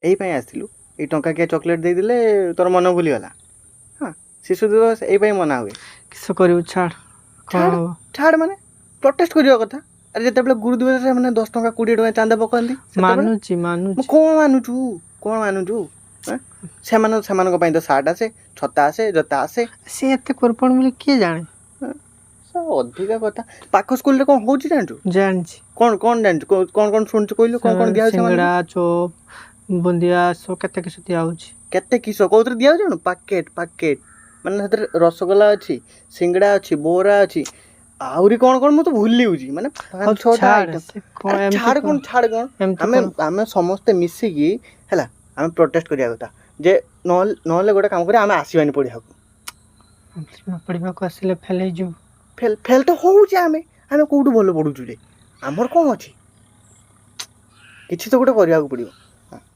ଏଇ ପାଇଁ ଆସିଥିଲୁ? ଏଇ ଟଙ୍କାକିଆ ଚକୋଲେଟ୍ ଦେଇଦେଲେ ତୋର ମନ ଭୁଲିଗଲା? ହଁ, ଶିଶୁ ଦିବସ ଏଇ ପାଇଁ ମନା ହୁଏ? କିସ କରିବୁ, ଛାଡ଼, କ'ଣ ଛାଡ଼? ହବ? ଛାଡ଼ ମାନେ ପ୍ରୋଟେଷ୍ଟ କରିବା କଥା। ଆରେ, ଯେତେବେଳେ ଗୁରୁ ଦିବସରେ ସେମାନେ 10 ଟଙ୍କା, 20 ଟଙ୍କା ଚାନ୍ଦା ପକାନ୍ତି, ସେତେବେଳେ ମାନୁଛି। ମୁଁ ମାନୁଛି। କ'ଣ ମାନୁଛୁ? କ'ଣ ମାନୁଛୁ? ଆଁ? ସେମାନଙ୍କ ପାଇଁ ତ ସାର୍ଟ ଆସେ, ଛତା ଆସେ, ଜୋତା ଆସେ। ସେ ଏତେ କୃପଣ ବୋଲି କିଏ ଜାଣେ? ସେ ଅଧିକା କଥା। ପାଖ ସ୍କୁଲରେ କ'ଣ ହେଉଛି ଜାଣିଛୁ? ଜାଣିଛି। କ'ଣ କ'ଣ ଜାଣିଛୁ? କ'ଣ କ'ଣ ଶୁଣୁଛୁ କହିଲୁ? କ'ଣ କ'ଣ ଦିଆହଉଛି ସିଙ୍ଗଡ଼ା, ସେମାନଙ୍କୁ? ଚପ୍, ବୁନ୍ଦିଆ ସବୁ କେତେ କିସ ଦିଆହେଉଛି। କେତେ କିସ କୋଉଥିରେ ଦିଆହଉଛି ଜାଣୁ? ପ୍ୟାକେଟ୍ ପ୍ୟାକେଟ୍, ମାନେ ସେଥିରେ ରସଗୋଲା ଅଛି, ସିଙ୍ଗଡ଼ା ଅଛି, ବରା ଅଛି, ଆହୁରି କ'ଣ କ'ଣ ମୁଁ ତ ଭୁଲି ଯାଉଛି। ମାନେ ହଉ, ପାଞ୍ଚ ଛଅଟା ଛାଡ଼ ଆଇଟମ୍। ସେ କ'ଣ ଆରେ ଏମିତି ଛାଡ଼ କ'ଣ? ଛାଡ଼ କ'ଣ? ଏମିତି ଆମେ କ'ଣ? ଆମେ ସମସ୍ତେ ମିଶିକି ହେଲା, ଆମେ ପ୍ରୋଟେଷ୍ଟ କରିବା କଥା ଯେ ନହେଲେ ଗୋଟେ କାମ କରିବା, ଆମେ ଆସିବାନି ପଢ଼ିବାକୁ। ନ ପଢ଼ିବାକୁ ଆସିଲେ ଫେଲ୍ ହେଇଯିବୁ। ଫେଲ୍ ଫେଲ୍ ତ ହଉଛେ ଆମେ। ଆମେ କୋଉଠୁ ଭଲ ପଢ଼ୁଛୁ ଯେ? ଆମର କ'ଣ ଅଛି? କିଛି ତ ଗୋଟେ କରିବାକୁ ପଡ଼ିବ।